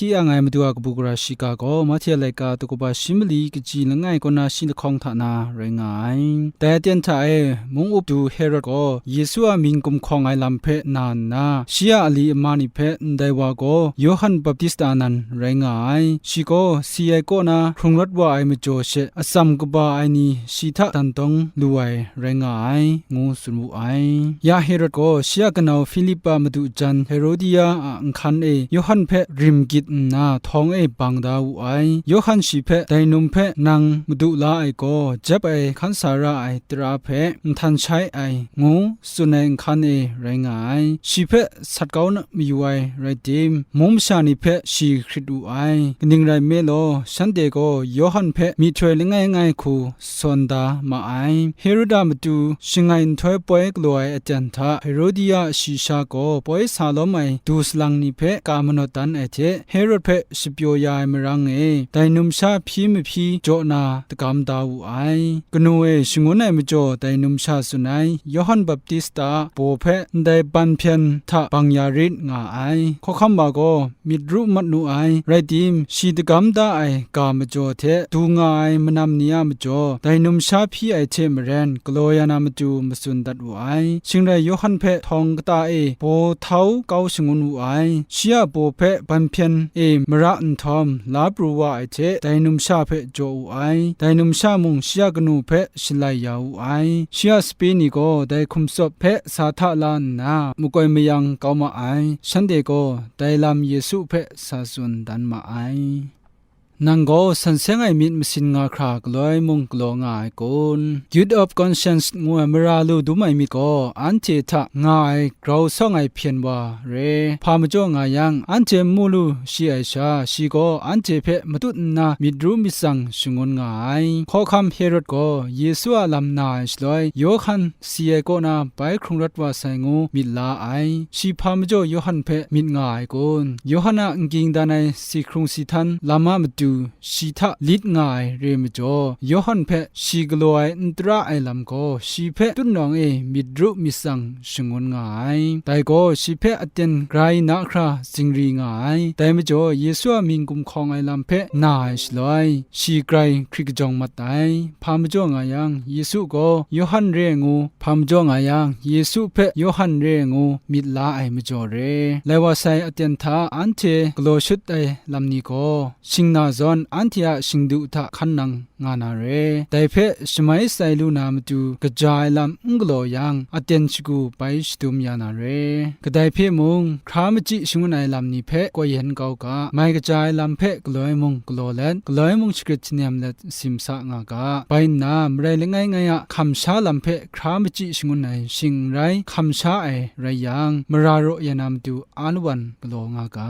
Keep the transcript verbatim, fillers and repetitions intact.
Shi yang ai Madu a kabu gara shiga gaw, Mahte a laika daw kaba shi mali kaji langai kaw na shi lahkawng hta na rai nga ai. Dai aten hta e, mung up du Herod gaw Yesu a mying gumhkawng ai lam hpe na nna, shi a ali ama ni hpe ndai wa gaw Yawhan Baptista nan rai nga ai. Shi gaw si ai kaw na hkrung rawt wa ai majaw she, atsam kaba ai ni shi hta dan dawng lu ai rai nga ai, ngu tsun wu ai. Ya Herod gaw shi a kanau Hpilip a madu jan Herodia a nhkan e Yawhan hpe rim gyit nna htawng e bang da wu ai. Yawhan shi hpe, "Dai num hpe nang madu la ai gaw, jep ai hkan sa ra ai tara hpe nhtan shai ai," ngu tsun ai nhkan e rai nga ai. Shi hpe sat kau na mayu ai rai tim, mung masha ni hpe shi hkrit wu ai. Kaning rai nme law, shanhte gaw Yawhan hpe myihtoi langai ngai hku sawn da ma ai. Herod a matu shangai nhtoi poi galaw ai aten hta, Herodia shayi sha gaw poi sa lawm ai du salang ni hpe ka manawt dan ai hte, Herod hpe shapyaw ya ai marang e, dai numsha hpyi mahpyi jaw na dagam da wu ai. Kanu e shangun ai majaw dai numsha tsun ai, Yawhan Baptista a baw hpe ndai ban hpyen hta bang ya rit nga ai. Hkawhkam wa gaw myit ru mat nu ai, rai tim, shi dagam da ai ga majaw hte du nga ai manam ni a majaw, dai numsha hpyi ai hte maren, galaw ya na matu matsun dat wu ai. Shing rai Yawhan hpe htawng kata e baw htau kau shangun wu ai. Shi a baw hpe ban hpyen e mara nhtawm, la pru wa ai hte, dai numsha hpe jaw wu ai. Dai numsha mung shi a kanu hpe shalai ya wu ai. Shi a sape ni gaw dai hkum tsawp hpe sa hta la nna, makoi mayang kau ma ai. Shanhte gaw dai lam Yesu hpe sa tsun dan ma ai. Nang gaw san seng ai myit masin nga hkra galoi mung galaw nga ai kun? Guilt of conscience ngu ai mara lu dum ai myit gaw, anhte hta nga ai grau sawng ai hpyen wa re. Hpa majaw nga yang, anhte n mu lu shi ai sha, shi gaw anhte hpe matut nna myit ru myit tsang shangun nga ai. Hkawhkam Herod gaw Yesu a lam na ai shaloi, Yawhan si ai kaw na bai hkrung rawt wa sai ngu myit la ai. Shi hpa majaw Yawhan hpe myit nga ai kun? Yawhan a n-ging dan ai si hkrung si htan lam a matu shi hta lit nga ai re majaw, Yawhan hpe shi galaw ai n tara ai lam gaw, shi hpe tutnawng e myit ru myit tsang shangun nga ai. Dai gaw shi hpe aten grai na hkra zingri nga ai. Dai majaw, Yesu a mying gumhkawng ai lam hpe na ai shaloi, shi grai hkrit kajawng mat ai. Hpa majaw nga yang, Yesu gaw Yawhan re ai ngu, hpa majaw nga yang, Yesu hpe Yawhan re ai ngu myit la ai majaw re. Lai wa sai aten hta anhte galaw shut ai lam ni gaw, shing na zawn anhte a shingdu hta hkan nang nga na re. Dai hpe shamai sai lu na matu kaja ai lam n galaw yang, aten shagu bai shadum ya na re. Kadai hpe mung, hkra machyi shangun ai lam ni hpe koi yan kau ga, mai kaja ai lam hpe galoi mung galaw let, galoi mung shagrit shanem let simsa nga ga. Bai nna, marai langai ngai a hkam sha lam hpe hkra machyi shangun ai shing n rai, hkam sha ai rai yang, mara raw ya na matu a lawan galaw nga ga.